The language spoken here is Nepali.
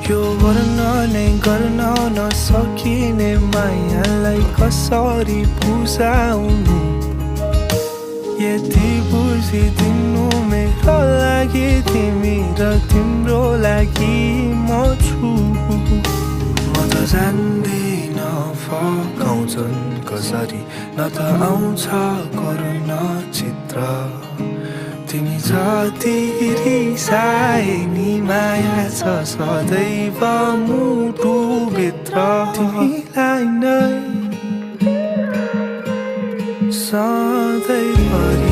यो गर्न नै गर्न नसकिने मायालाई कसरी बुझाउनु यति बुझिदिनु मेरो लागि तिमी र तिम्रो लागि म छु म त जान्दिन फकाउँछन् कसरी न त आउँछ करुणा चित्र तिमी जति रिसाए नि माया छ सदैव मुटुभित्र तिमीलाई नै सधैँभरि